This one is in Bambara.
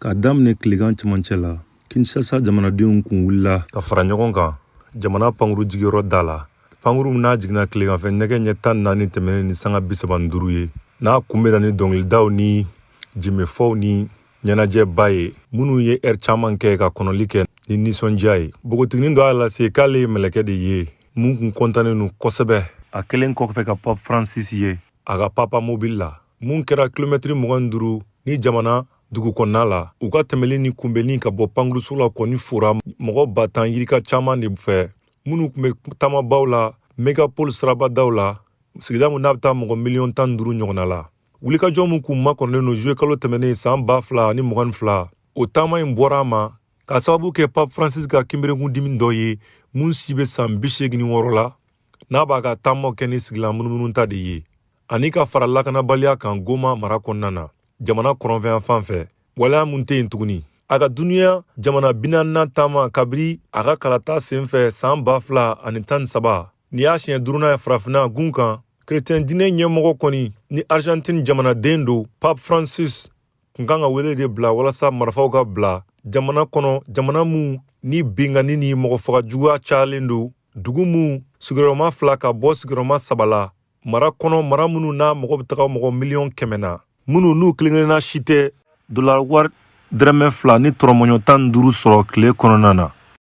K'a daminɛ tilegan cɛmancɛ la, Kinshasa jamanadenw kun wulila ka fara ɲɔgɔn kan jamana pankuru jigiyɔrɔ da la. Pankuru min n'a jiginna tileganfɛ nɛgɛ ɲɛ 14 tɛmɛnen ni sanga 35 ye, n'a kunbɛnna ni dɔnkilidaw ni jimefɔw ni ɲɛnajɛba ye, minnu ye ɛri caman kɛ ka kɔnɔli kɛ ni nisɔndiya ye. Npogotiginin dɔ y'a lase k'ale ye mɛlɛkɛ de ye mun kun kɔntannen don kosɛbɛ a kɛlen kɔfɛ ka Pape Francis ye a ka papa mobili la, mun kɛra kilomɛtiri 25 ni jamana dugu kɔnɔna la. U ka tɛmɛli ni kunbɛnni ka bɔ pankuruso la kɔni fora mɔgɔ 10 000 yirika caman de fɛ, minnu tun bɛ taamabaw la mégapole sirabadaw la, sigida mun n'a bɛ taa mɔgɔ miliyɔn 15 ɲɔgɔnna la. Wulikajɔ min kun makɔnɔnen don juillet kalo tɛmɛnen san 2022, o taama in bɔra a ma k'a sababu kɛ Pape Francis ka kinberekundimi dɔ ye, mun si bɛ san 86 la, n'a b'a ka taamaw kɛ ni sigilan munumunu ta de ye, ani ka fara lakanabaliya kan Goma mara kɔnɔna na, jamana kɔrɔnfɛyan fan fɛ, waleya mun tɛ yen tuguni. A ka duniya jamana 40nan taama kabiri a ka kalata senfɛ san 2013, nin y'a siɲɛ duurunan ye farafinna gun kan. Kerecɛn diinɛ ɲɛmɔgɔ kɔni ni Argentine jamanaden don, Pape Francis kun kan ka wele de bila walasa marifaw ka bila jamana kɔnɔ, jamana mun ni binkanni ni mɔgɔfaga juguya cayalen don, dugu mun sigiyɔrɔma fila ka bɔ sigiyɔrɔma saba la mara kɔnɔ, mara minnu n'a mɔgɔ bɛ taga mɔgɔ miliyɔn 100 na, minnu n'u kelen-kelenna si tɛ dolari wari dɛrɛmɛ 2 ni tɔrɔmɔɲɔ 15 sɔrɔ tile kɔnɔna na.